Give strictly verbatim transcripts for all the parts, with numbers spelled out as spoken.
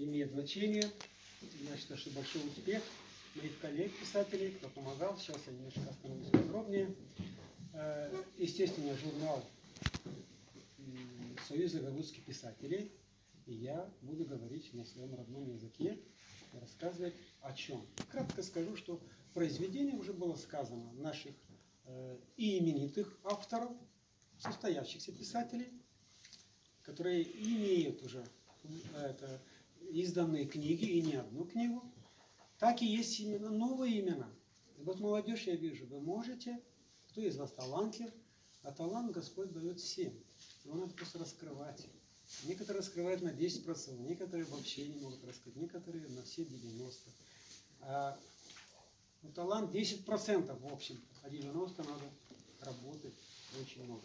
имеет значение. Я считаю, что большой успех моих коллег-писателей, кто помогал. Сейчас я немножко остановлюсь подробнее. Э, естественно, журнал, м, Союза гагаузских писателей. И я буду говорить на своём родном языке и рассказывать о чём. Кратко скажу, что произведение уже было сказано наших, э, и именитых авторов, состоявшихся писателей, которые имеют уже, э, это, изданные книги, и не одну книгу, так и есть имена, новые имена. И вот молодёжь, я вижу, вы можете, кто из вас талантлив, а талант Господь даёт всем. Его надо просто раскрывать. Некоторые раскрывают на десять процентов, некоторые вообще не могут раскрыть, некоторые на все девяносто. А Ну, талант десять процентов, в общем, а девяносто надо работать очень много.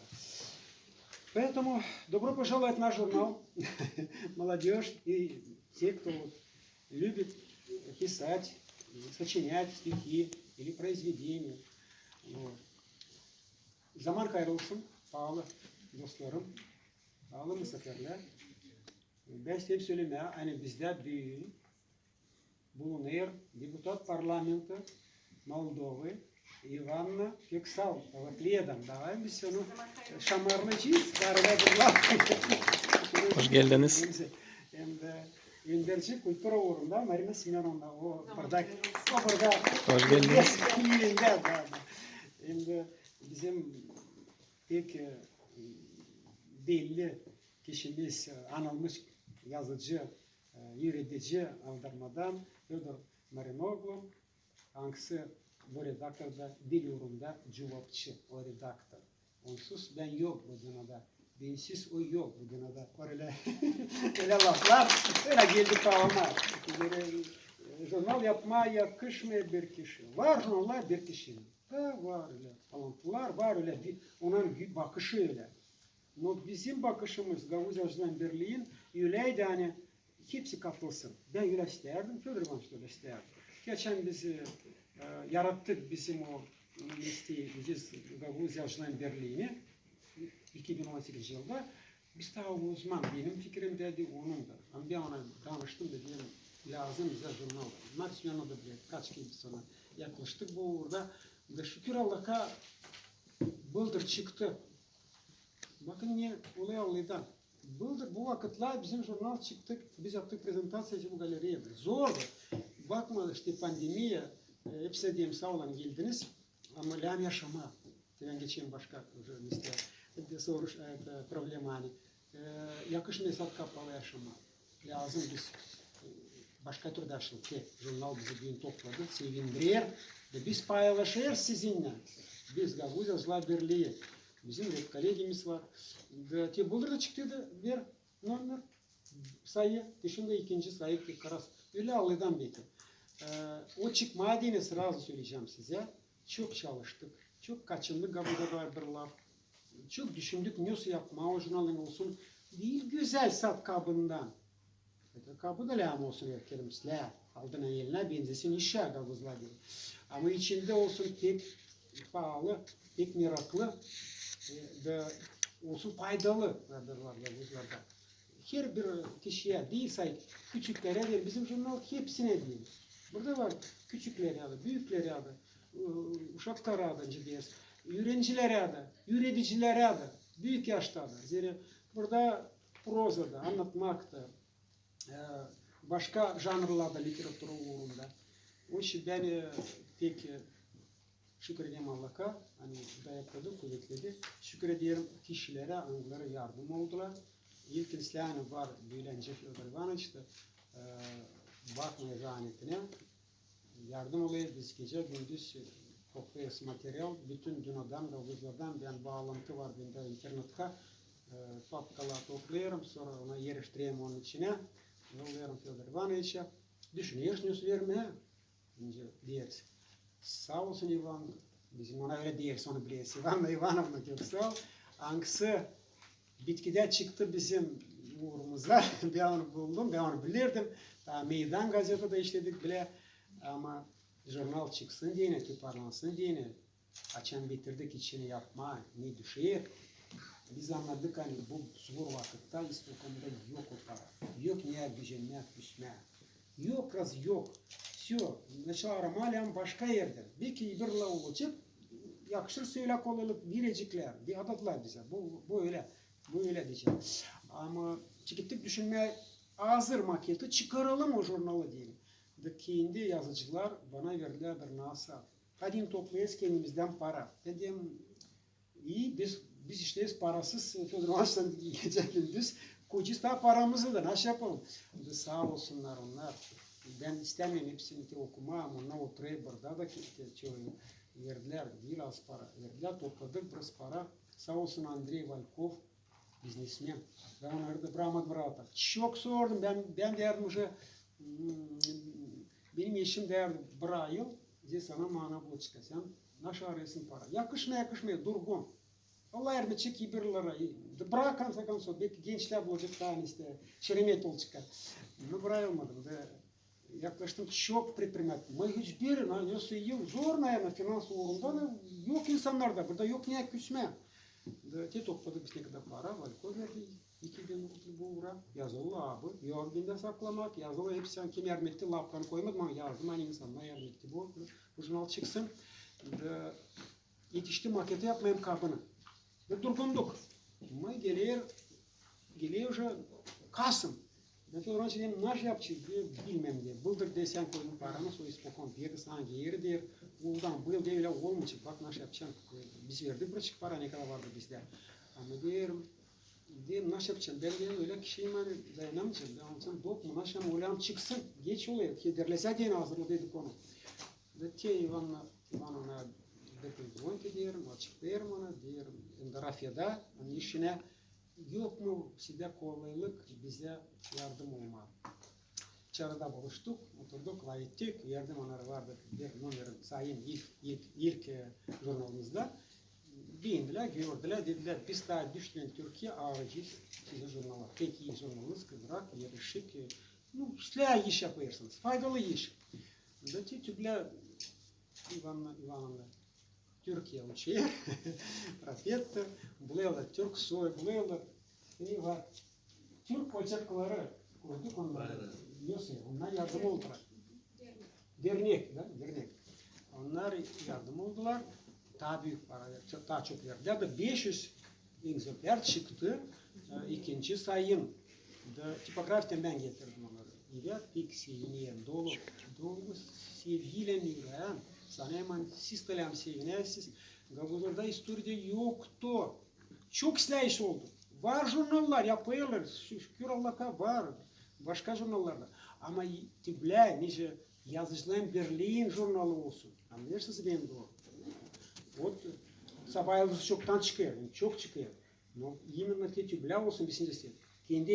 Поэтому добро пожаловать в наш журнал, молодёжь и те, кто вот любит писать, сочинять стихи или произведения. Вот. Zaman hayır olsun, paalı dostlarım, paalı mısafirlär. Bän isteerim sölemää, ani bizdä büün bulunêr deputat parlamenta Moldovı İvanna Köksal. Давай biz onu şamarlayacez. Hoş geldiniz. Hem dä önderci kultura uurunda Marina Semönovna. O burada, o burada. Hoş geldiniz. Hem dä bizim pek, e, belli kişimiz, e, anılmış yazıcı, e, üüredici Aldarmadan Födor Marinoglu, angısı bu redaktorda dil uurunda cuvapçı, o redaktor. Onsuz bän yok bu dünnedä, bensiz o yok bu dünnedä. Var ölä, ölä laflar, ölä geldi paama. Jurnal yapmaa yakışmêêr bir kişi. Var jurnallar bir kişinin. Da var ölä talantılar, var ölä, onnan bakışı ölä. No bizim bakışımız Gagauz Yazıcılar Birliin öläydi, ani hepsi katılsın. Bän ölä istärdim, Födor İvanoviç da ölä istärdi. Geçän biz, e, yarattık bizim o, m, isteyi, biz Gagauz Yazıcılar Birliini iki bin on sekizinci yılda. Biz taa o zaman, benim fikirimdä dä, onun da. Ama bän ona danıştım da dedim, lääzım bizä jurnal. Maksimum o da bilä, kaç kerä biz ona yaklaştık bu uurda. Da şükür Allaha, bıldır çıktı. Bakın ne olêr Alladan. Bıldır bu vakıtlar bizim jurnal çıktı, biz yaptık prezentaţiyayı bu galereyada. Zordu. Bakma, işte pandemiya, e, hepsinä deyim, saa olun, geldiniz. Ama lääzım yaşamaa. Bän geçerim başka уже места. Soruş, e, problema, ani, e, yakışmêêr sat kapalı yaşamaa. Lääzım biz, e, başka türlü yaşayalım. Te jurnal bizi büün topladı, sevindirer. Da biz paylaşêrız sizinnän. Biz Gagauz Yazıcılar Birlii. Bizim redkollegimiz var. Da te bıldır da çıktı da bir nomer, sayı, te şindi ikinci sayı, karas. Ölä Alladan beki. E, o çıkmaa deyni srazu söleyecäm sizä. Çok çalıştık. Çok kaçındık, Gagauzlarda var bir laf. Çok düşündük, ne yapmaa o jurnalın olsun diil gözäl sat kabından. Kabı da lääzım olsun erkelimizlä, aldına elinä benzesin işä gagauzlar deyni. Ama içindä olsun pek paalı, pek meraklı, e, da olsun faydalı, vardır gagauzlarda. Herbir kişiyä diil, say, küçüklerä diil, bizim jurnal hepsinä deyni. Burada var küçüklerä dä, büüklerä dä, uşaklara da, üürencilerä dä, üüredicilerä dä, büük yaşta da. Zerä burada proza da, annatmak ta, e, başka janrlarda literatura uurunda. Onun için bän, e, pek, e, şükür ederim Allaha, ani dayakladı, kuvetledi. Şükür ederim kişilerä, angıları yardım oldular. İlk insanlar var, bölä Födor İvanoviç da, e, bakmêêr zanetini. Yardım olêr, biz gecä-gündüz toplêêrız material. Bütün dünnadan, gagauzlardan bän baalantı var bendä internetä. E, papkaları toplêêrım, sora onu erleştirerim onun içinä. Yollêêrım Födor İvanoviçä. Düşüneriz, ne vermää. Nicä deeriz. Saa olsun İvan, bizim ona ölä deeriz, onu bilersiniz. İvanna İvanovna Köksal. Angısı bitkidä çıktı bizim uurumuza. Bän onu buldum, bän onu bilärdim. Taa Meydan gazetada işledik bilä. Ama jurnal çıksın deyni, toparlansın deyni, açan bitirdik içini yapmaa, ne düşer, Biz annadık, ani bu zor vakıtta ispolkomda yok o para. Yok neyä gücenmää, küsmää. Yok, раз yok. Всё, начало aramaalım başka erdän. Beki bir laf olacek, yakışır sölä kolaylık, vereceklär. Adadılar bizä. Bu, bu ölä, bu ölä deyecek. Ama çekettik düşünmää, hazır maketi çıkaralım o jurnalı deyelim. Da kendi yazıcılar bana verdilär bir nasaat. Hadi toplayız kendimizdän para. Dedim, İi, biz, biz işleriz parasız, Födor İvanoviç, geçän gün biz kocuz taa paramızı da, naşey yapalım? Saa olsunnar onnar. Bän istämeerim hepsini te okumaa, ama onnar oturêr burada da ki, te, çoyu verdilär, diil az para. Verdilär, topladık biraz para. Saa olsun Andrey Valkov, biznesmen. Bän onnarı da brakmadım raata. Çok sordum, bän, bän deerdim, уже, m, benim eşim deerdi, brakêr, deyni sana mana bulaçka, sän naşey arêêrsın para. Yakışmêêr, yakışmêêr, durgun. Allah yardım edecek, iberilär. Da brak, в конце концов, beki gençlär bulacek taa, ani isteer, şeremet olacek. Ну, brakmadım da, yaklaştım çok предприниматель. Mı hiç biri, na, nasıl yıl zor, наверно, finans uurunda da yok insannarda, burada yok neyä küsmää. Da te topladık biz nekadar para, Valkov verdi iki bin rubli bu uura. Yazılı abi, yok bendä saklamak, yazılı hepsi, kim yardım etti, lapkanı koymadım, ama yazdım, ani insannar yardım etti bu, bu jurnal çıksın. Da etişti maketi yapmaa hem kabını. Ve durgunduk. Mı geler, geler уже kasım. Bän Födor İvanoviç deerim, naşey yapacez, deer, bilmeerim, deer. Bıldır, deer, sän koydun paranı, sora ispolkom verdi sana geeri, deer. Ondan bu yıl, deer, ölä olmayacek. Bak, naşey yapacez. Biz verdik birazcık para, nekadar vardı bizdä. Ama deerim, deerim, naşey yapacez? Bän, deerim, ölä kişiyim, ani dayanamayacam. Bän alacam dok mu, naşey, ama ölä çıksın. Geç olêr, kederlesä deyni hazırla dedik onu. Da te İvana, İvana ona, dedim, звонит, deerim, açıklêêrım ona, deerim, endä Rafiyada, onun işinä, yok mu sizdä kolaylık bizä yardım olmaa? Çarada buluştuk, oturduk, laf ettik, verdim onnara, vardı bir nomerim, sayın ilk, ilk, ilk, e, jurnalımızda. Beendilär, gördülär, dedilär, biz taa düşünmedäm Türkiyeyä alacez sizin jurnalı. Pek ii jurnalınız, kıvrak, erişik, e, ну, islää iş yapêrsınız, faydalı iş. Da te tüplär İvana İvanovna Türkiyeyä uçêr, Rafiyada, bulêrlar türk soy, bulêrlar, e, var. Türk ocakları kurduk, onnar, nasıl, onnar yardım oldular. Dernek, da, dernek. Onnar yardım oldular. Taa büük para, taa çok verdilär. Da beş üz egzemplär çıktı, e, ikinci sayın. Da tipografiyadan bän getirdim onnarı. İlä pek sevinäm, dolu, dolu sevgiylän üreem. Sanêrım, ani siz dä ölä sevinäsiniz. Gagauzlarda istoriyada yoktu. Çok islää iş oldu. Var jurnallar, yapêrlar, şükür Allaha, var. Başka jurnallar da. Ama i-, tüplär, nicä Yazıcıların birliin jurnalı olsun. Annêêrsınız beni dooru. Вот, Sabaa yıldızı çoktan çıkêr, çok çıkêr. Но именно te tüplär olsun, biz kendi